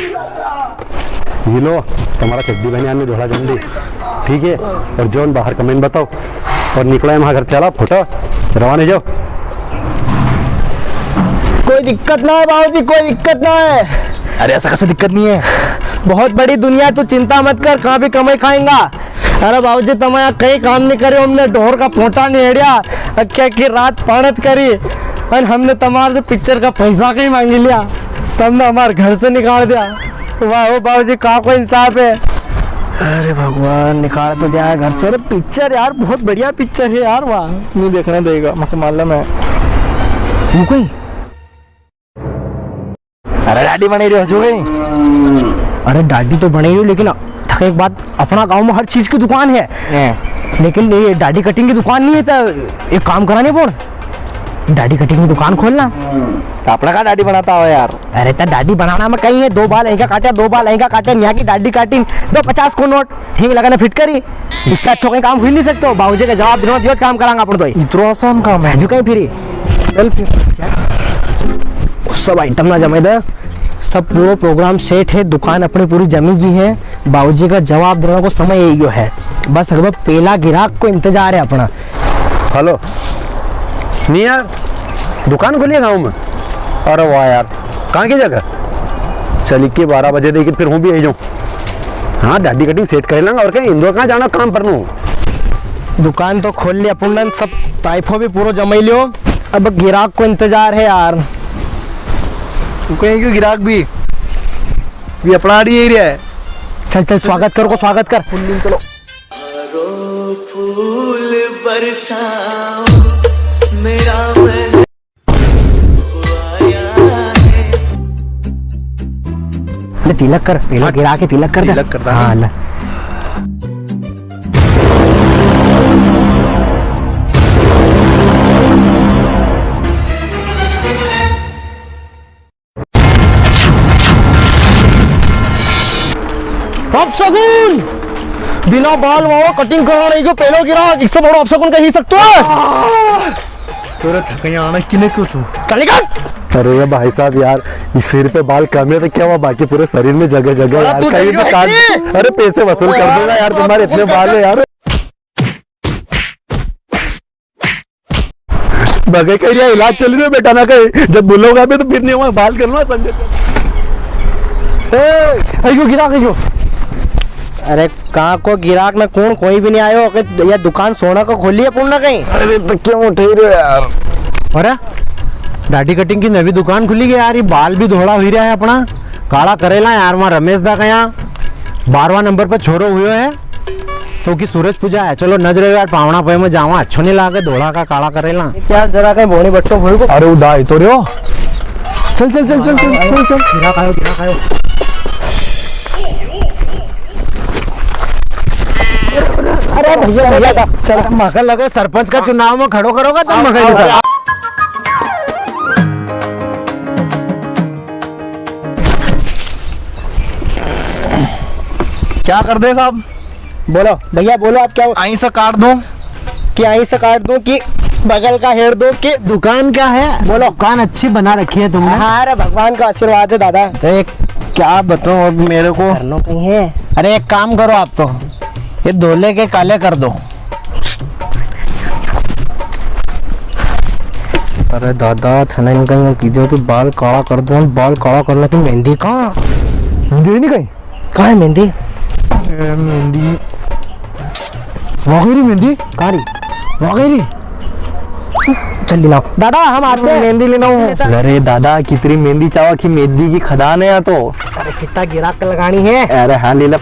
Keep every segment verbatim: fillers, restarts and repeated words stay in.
ये लो, तुम्हारा चड्डी बनियान में धोला झंडी, ठीक है? और जोन बाहर कमेंट बताओ, और निकलो यहाँ घर, चला फुटा, रवाना जाओ। कोई दिक्कत ना है बाबूजी, कोई दिक्कत ना है। अरे ऐसा कैसे दिक्कत नहीं है? बहुत बड़ी दुनिया, तू चिंता मत कर, कहाँ भी कमाई खाएगा। अरे बाबूजी, तमारा कई काम नहीं करे, हमने ढोर का पोटा नहीं हेड़िया, अक्के की रात पाणत करी, और हमने तमारे से पिक्चर का पैसा कई मांगी लिया, तमने हमारे घर से निकाल दिया। वाह, ओ बाबूजी, का कोई इंसाफ है। अरे भगवान, निकाल तो दिया है घर से। अरे पिक्चर यार, बहुत बढ़िया पिक्चर है यार, वाह। नहीं देखने देगा, मुझे मालूम है। वो कोई अरे दाढ़ी बने रही हो, जो गई। अरे दाढ़ी तो बने रही हो, लेकिन थके एक बात, अपना गांव में हर चीज की दुकान है, हैं। लेकिन ये दाढ़ी कटिंग की दुकान नहीं है। तो एक काम कराने बोल, दाढ़ी कटिंग की दुकान खोलना। तो अपना का दाढ़ी बनाता हो यार? अरे तो दाढ़ी बनाना में कहीं है, दो बाल यहीं का काटे, दो बाल यहीं का काटे, यहाँ की दाढ़ी कटिंग, दो पचास को नोट, ठीक लगाने फिट करी। इससे अच्छो कहीं काम हुई नहीं सकतो। बाबूजी का जवाब दिनो, दियो काम करांगा अपन तो ही। इतरो आसान काम है। जो कहीं फिरी। चल फिर। सब आइटम ना जमे दे, सब पूरो प्रोग्राम सेट है, दुकान अपनी पूरी जमी गई है। बाबूजी का जवाब देने को समय यही है, बस अब पहला गिराक को इंतजार है अपना। हेलो, नहीं यार, दुकान खुली है गाँव में। अरे वाह यार, कहाँ की जगह? चल के बारह बजे, लेकिन फिर हूँ भी आई जाऊँ। हाँ, दाढ़ी कटिंग सेट कर लांगा, और क्या, इंदौर कहाँ जाना काम पर नु। दुकान तो खोल लिया अपन, सब ताइफो भी पूरो जमाई लियो, अब गिराक को इंतजार है यार। तू कहीं क्यों गिराक भी, भी अपना आड़ी ही रहा है। चल चल, स्वागत कर को, स्वागत कर। फुल्लिंग चलो। फूल बरसाओ, मेरा महबूब आया है। ले तिलक कर, पहले हाँ, गिरा के तिलक कर दे। तिलक करता हाँ, है। ले। अपशगुन! बिना बाल वाला कटिंग कराने को पहलो गिराक, इससे बड़ो अपशगुन कही सकतो है? तेरे थकैया आना किने क्यों तू? काली काट! अरे ये भाई साहब यार, इस सिर पे बाल कम है तो क्या हुआ, बाकी पूरे शरीर में जगह जगह अरे यार, तू कहीं भी काट। अरे पैसे वसूल कर दूंगा यार, तुम्हारे इतने बाल है यार। बगे कह रहा इलाज चल रही है बेटा ना कहीं, जब बोलोगा भी तो फिर नहीं हुआ, बाल कर लो संजय। ए, आइयो गिराक, आइयो। अरे कहाँ को गिराक ना, कौन, कोई भी नहीं आयो। या दुकान सोना को खोली है पूर्ण कहीं? अरे तो क्यों उठे रहे हो यार? अरे दाढ़ी कटिंग की नवी दुकान खुली गई यार, ये बाल भी धोला हुई रहा है अपना। काला करेला यार, वहाँ रमेश दा का यहाँ बारहवाँ नंबर पर छोरो हुयो है। तो की सूरज पूजा है, चलो नजर यार पावणा पे में जावा, अच्छो नहीं लागे धोला का काला करेला। क्या जरा कहीं बोनी बट्टो भूल को। अरे उदा ही तो रियो। चल चल चल चल चल चल चल। गिराक आयो, गिराक आयो। अरे भैया भैया का चल। मगर लगे सरपंच का चुनाव में खड़ो करोगा तुम मगर। क्या कर दे साहब? बोलो भैया, बोलो आप क्या। आई से काट दूं? कि आई से काट दूं कि बगल का हेर दूं कि दुकान क्या है? बोलो। दुकान अच्छी बना रखी है तुमने। हाँ, अरे भगवान का आशीर्वाद है दादा। तो एक क्या बताऊं अब मेरे को? करनो कहीं है। अरे एक काम करो आप तो, ये धोले के काले कर दो। अरे दादा, थने इनका यूं कीधो कि बाल काला कर दो, बाल काला करने की मेहंदी कहाँ? मेहंदी नहीं कहीं? कहाँ है मेहंदी? ए, मेहंदी। वाकई री मेहंदी? कहाँ री? वाकई री? जल्दी लाओ। दादा, हम आते हैं। मेहंदी लेना हूँ। अरे दादा, कितनी मेहंदी चावा की, मेहंदी की खदान है यहाँ तो। अरे कितना गिराक लगानी है। अरे हाँ, ले ला।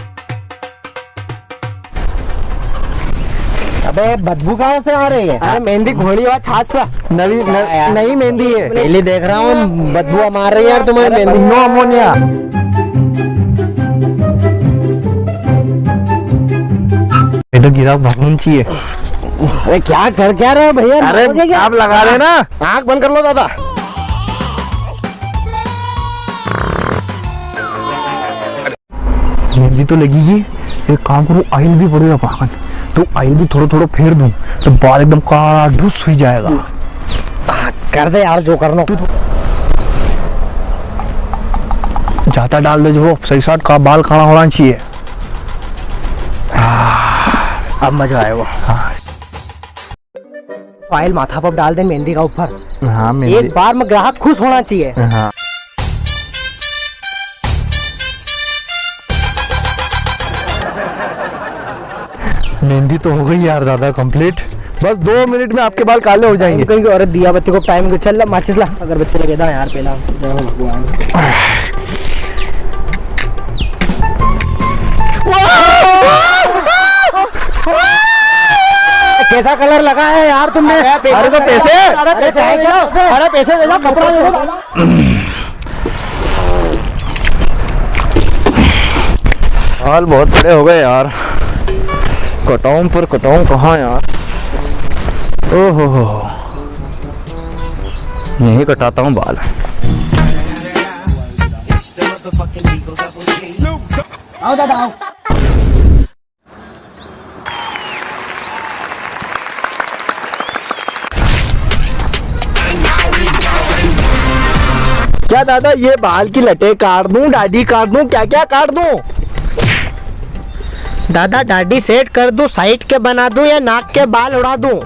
अबे, बदबू कहाँ से आ रही है? अरे, मेहंदी घोली हुआ छाछ सा। नवी, न-, हाँ यार। नई मेहंदी है। पहले देख रहा हूँ, बदबू मार रही है यार तुम्हारी मेहंदी। No ammonia। ये तो गिराक भागना चाहिए। अरे, क्या कर क्या रहे हो भैया? अरे, मारोगे क्या? आप लगा रहे ना। आँख बंद कर लो दादा। मेहंदी तो लगी गई, एक काम करूँ, oil भी पड़ो है पाकन, तो oil भी थोड़ो थोड़ो फेर दूँ, तो बाल एकदम काला ढुस हुई जाएगा। हाँ, कर दे यार, जो करनो। तू तो ज्यादा डाल दे जो, वो सही साट का बाल काला होना चाहिए। अब मजा आएगा। हाँ। ऑयल माथा पर डाल दे मेहंदी का ऊपर। हाँ, मेहंदी। एक बार में ग्राहक खुश होना चाहिए। हाँ। मेहंदी तो हो गई यार दादा complete, बस दो मिनट में आपके बाल काले हो जाएंगे। कहीं की औरत दिया बत्ती को टाइम को, चल ला, माचिस ला, अगरबत्ती लगे दा यार पहला। जय हो भगवान। कैसा कलर लगा है यार तुमने? अरे तो पैसे, अरे पैसे दे दो, अरे पैसे दे दो, कपड़ा दे दो। बाल बहुत बड़े हो गए यार, कटाऊं पर कटाऊं कहाँ यार? ओहो हो, नहीं कटाता हूँ बाल। आओ दादा, आओ। क्या दादा, ये बाल की लटे काट दूं, दाढ़ी काट दूं, क्या क्या काट दूं? दादा, दाढ़ी सेट कर दूं, साइड के बना दूं या नाक के बाल उड़ा दूं?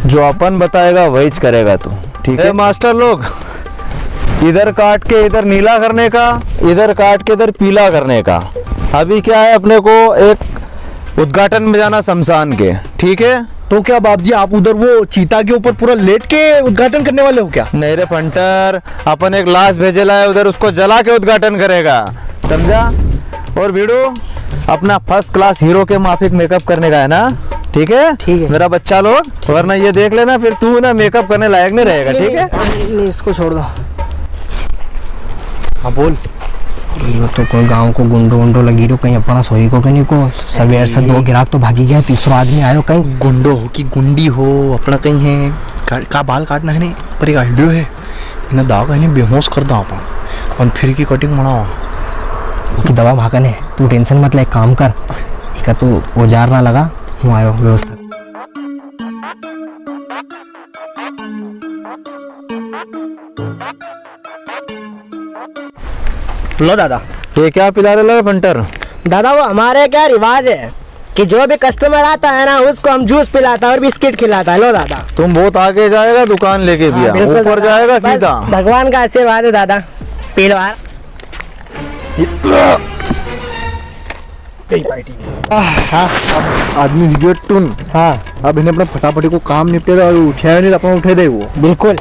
जो अपन बताएगा वहीच करेगा तू, ठीक है? ए, मास्टर लोग, इधर काट के इधर नीला करने का, इधर काट के इधर पीला करने का। अभी क्या है, अपने को एक उद्घाटन में जाना शमशान के, ठीक है? तो क्या बाप जी, आप उधर वो चीता के ऊपर पूरा लेट के उद्घाटन करने वाले हो क्या? नहीं रे फंटर, अपन एक लाश भेजेला है उधर, उसको जला के उद्घाटन करेगा, समझा? और भीड़ू, अपना फर्स्ट क्लास हीरो के माफिक मेकअप करने का है ना, ठीक है? ठीक है। मेरा बच्चा लोग, वरना ये देख लेना, फिर तू ना मेकअप करने लायक नहीं रहेगा, ठीक है? नहीं, नहीं, इसको छोड़ दो। हाँ, बोल। यो तो कोई गांव को गुंडो वुंडो लगी रहो, कहीं अपना सोई को कहीं को। सवेर से दो गिराक तो भागी गया, तीसरो आदमी आयो कहीं। गुंडो हो कि गुंडी हो, अपना कहीं है का, का बाल काटना है नी, पर एक आइडियो है, इन्हें दाग है नी, बेहोश कर दा अपन, अपन फिर की कटिंग बनावा। की दवा भागन है, तू टेंशन मत ले, एक काम कर, इका तू औजार ना लगा, हूँ आयो व्यवस्था। लो दादा। ये क्या पिला रहे लो फंटर? दादा, वो हमारे क्या रिवाज है कि जो भी कस्टमर आता है ना, उसको हम जूस पिलाता है और बिस्किट खिलाता है। लो दादा। तुम बहुत आगे जाएगा दुकान लेके हाँ, भैया, बिल्कुल ऊपर दादा। जाएगा बस सीधा। भगवान का आशीर्वाद है दादा। पी लो यार। गई पार्टी। आह, हाँ। आदमी विगत टून। हाँ। अब इन्हें अपना फटाफटी को काम निपटे दे और उठाया नहीं तो अपना उठे दे वो। बिल्कुल।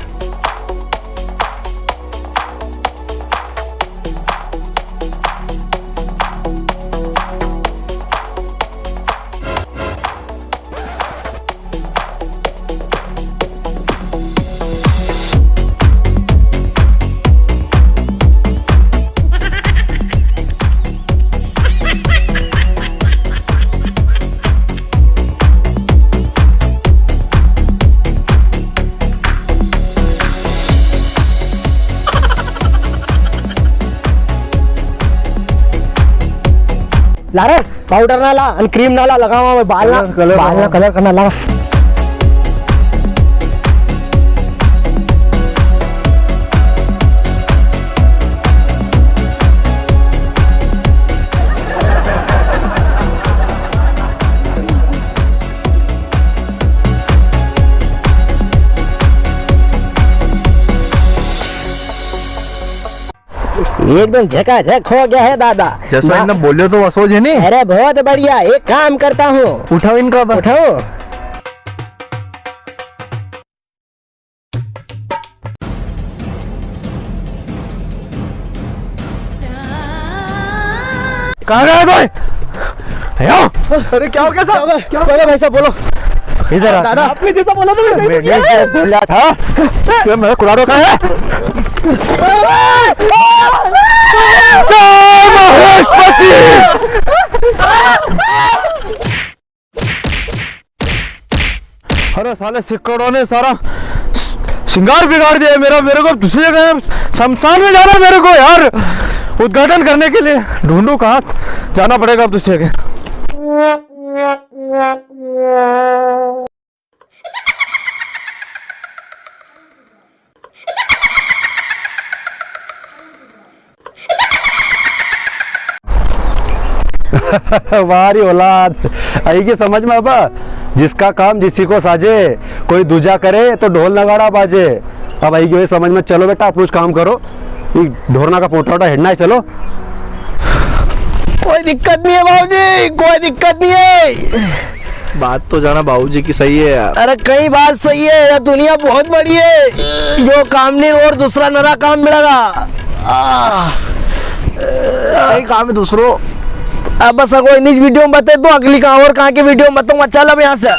ला रे, पाउडर ना ला, अन क्रीम ना ला, लगावा में बाल ना, कलर, कलर बाल ना, लगावा। कलर करना लगा। एकदम झकाझक हो गया है दादा। जैसा ना इनने बोल्यो तो वसो ज है नी? अरे बहुत बढ़िया, एक काम करता हूँ। उठाओ इनका अब। उठाओ। कहाँ गया तू? अरे क्या हो गया साहब? क्या हो गया? क्या हो गया भाई साहब, बोलो। इधर आ। दादा, आपने जैसा बोला था वैसा ही तो मैंने किया है। जो बोला था, तो मेरा कुल्हाड़ों का है। जय महेशपति। अरे साले सिक्कड़ों ने सारा श्रृंगार बिगाड़ दिया मेरा। मेरे को दूसरी जगह शमशान में जाना है मेरे को यार, उद्घाटन करने के लिए। ढूंढूं कहाँ, जाना पड़ेगा अब दूसरी जगह। वाह री औलाद, आई की समझ में अब, जिसका काम जिसी को साजे, कोई दूजा करे तो ढोल नगाड़ा बाजे। अब आई की समझ में। चलो बेटा, अपनो काम करो, ये ढोरना का पोटा वोटा हेड़ना है, चलो। कोई दिक्कत नहीं है बाबूजी, कोई दिक्कत नहीं है। बात तो जाना बाबूजी की सही है यार। अरे कई बात सही है यार, दुनिया बहुत बड़ी है। यो काम नहीं और दूसरा नरा काम मिलेगा। आ, कई काम है दूसरो। अब बस कोई निज वीडियो में बताई दूं, अगली का और कहाँ की वीडियो में बताऊंगा। चल अब यहाँ से।